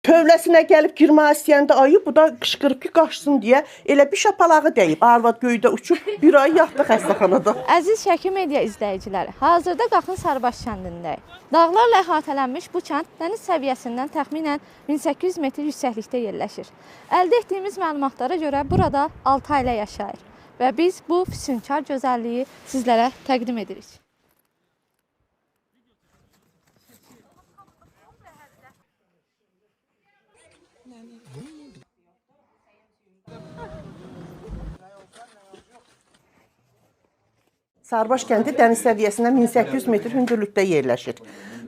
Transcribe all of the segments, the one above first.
Tövləsinə gəlib girmək istəyəndə ayı, bu da qışqırıb ki, qaçsın deyə elə bir şapalağı dəyib. Arvad göydə uçub bir ay yatdı xəstəxanada. Əziz Şəki Media izləyiciləri, hazırda Qaxın Sarıbaş kəndindəyik. Dağlarla əhatələnmiş bu kənd dəniz səviyyəsindən təxminən 1800 metr yüksəklikdə yerləşir. Əldə etdiyimiz məlumatlara görə burada 6 ailə yaşayır və biz bu füsunkar gözəlliyi sizlərə təqdim edirik. Sarıbaş kəndi dəniz səviyyəsindən 1800 metr hündürlükdə yerləşir.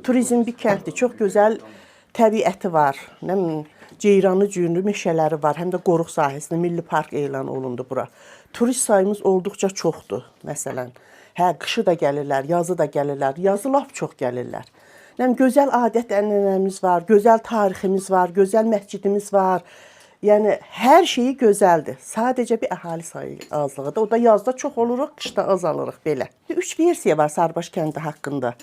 Turizm bir kənddir. Çox gözəl təbiəti var. Nə bilim, ceyranlı, cüyünlü meşələri var. Həm də qoruq sahəsində milli park elan olundu bura. Turist sayımız olduqca çoxdur, məsələn. Hə, qışı da gəlirlər, yazı da gəlirlər. Yazı lap çox gəlirlər. Nə bilim, gözəl adət-ənənəmiz var, gözəl tariximiz var, gözəl məscidimiz var. Yəni hər şeyi gözəldir. Sadəcə bir əhali sayı azlığıdır. O da yazda çox oluruq, qışda azalırıq belə. Üç versiya var Sarıbaş kəndi haqqında.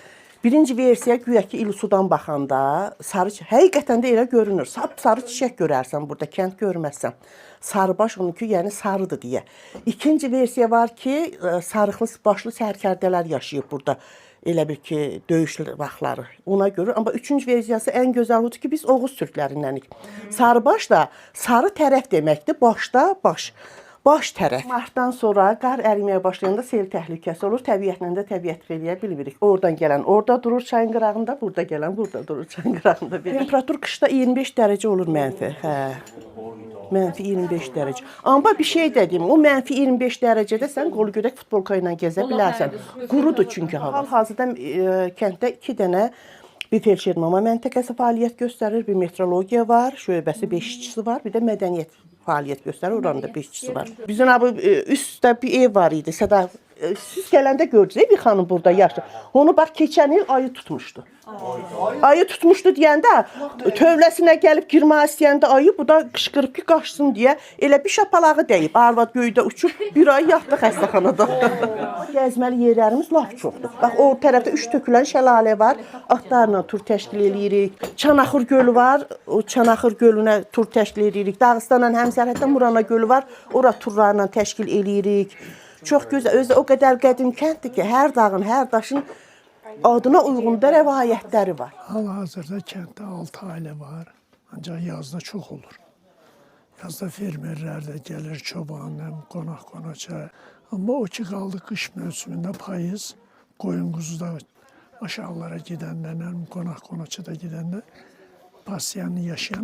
Birinci versiya güya ki İlsudan baxanda sarı həqiqətən də elə görünür. Sap-sarı çiçək görərsən burada, kənd görməzsən. Sarıbaş onunki, yəni sarıdır deyə. İkinci versiya var ki, sarıqlı başlı sərkərdələr yaşayıb burada. Elə bir ki, döyüş vaxtları ona görə. Amma üçüncü versiyası ən gözəl odur ki, biz Oğuz türklərindənik. Sarıbaş da sarı tərəf deməkdir. Başda baş. Baş tərəf. Martdan sonra qar əriməyə başlayanda sel təhlükəsi olur. Təbiətlə də təbiət eləyə bilmirik. Oradan gələn orada durur çayın qırağında, burada gələn burada durur çayın qırağında. Belə. Temperatur qışda 25 dərəcə olur mənfi. Hə. Mənfi 25 dərəcə. Amma bir şey də deyim, o mənfi 25 dərəcədə sən qolu gödək futbolka ilə gəzə bilərsən. Qurudur çünki hava. Hal-hazırda kənddə 2 dənə bir felçer mama məntəqəsi fəaliyyət göstərir, bir metrologiya var, şöbəsi 5 işçisi var, bir də mədəniyyət fəaliyyət göstərir, oranın da 5 işçisi var. Bizim abi üstdə bir ev var idi. Səda siz gələndə gördünüz, bir xanım burada yaşlı. Onu bax keçən il ayı tutmuşdu. Ayı tutmuşdu deyəndə tövləsinə gəlib girmək istəyəndə ayı, bu da qışqırıb ki, qaçsın deyə elə bir şapalağı dəyib. Arvad göydə uçub bir ay yatdı xəstəxanada. Gəzməli yerlərimiz lap çoxdur. Bax o tərəfdə üç tökülən şəlalə var. Atlarla tur təşkil eləyirik. Çanaxır gölü var. O Çanaxır gölünə tur təşkil eləyirik. Dağıstanla həmsərhəddə Murana gölü var. Ora turlarla təşkil eləyirik. Çox gözəl. Özü də o qədər qədim kənddir ki, hər dağın, hər daşın adına uyğun da rəvayətləri var. Hal-hazırda kənddə 6 ailə var, ancaq yazda çox olur. Yazda fermerlər də gəlir, çoban, həm qonaq qonaça. Amma o ki qaldı qış mövsümündə payız, qoyun quzu da aşağılara gedəndən, həm qonaq qonaça da gedəndə pasiyanı yaşayan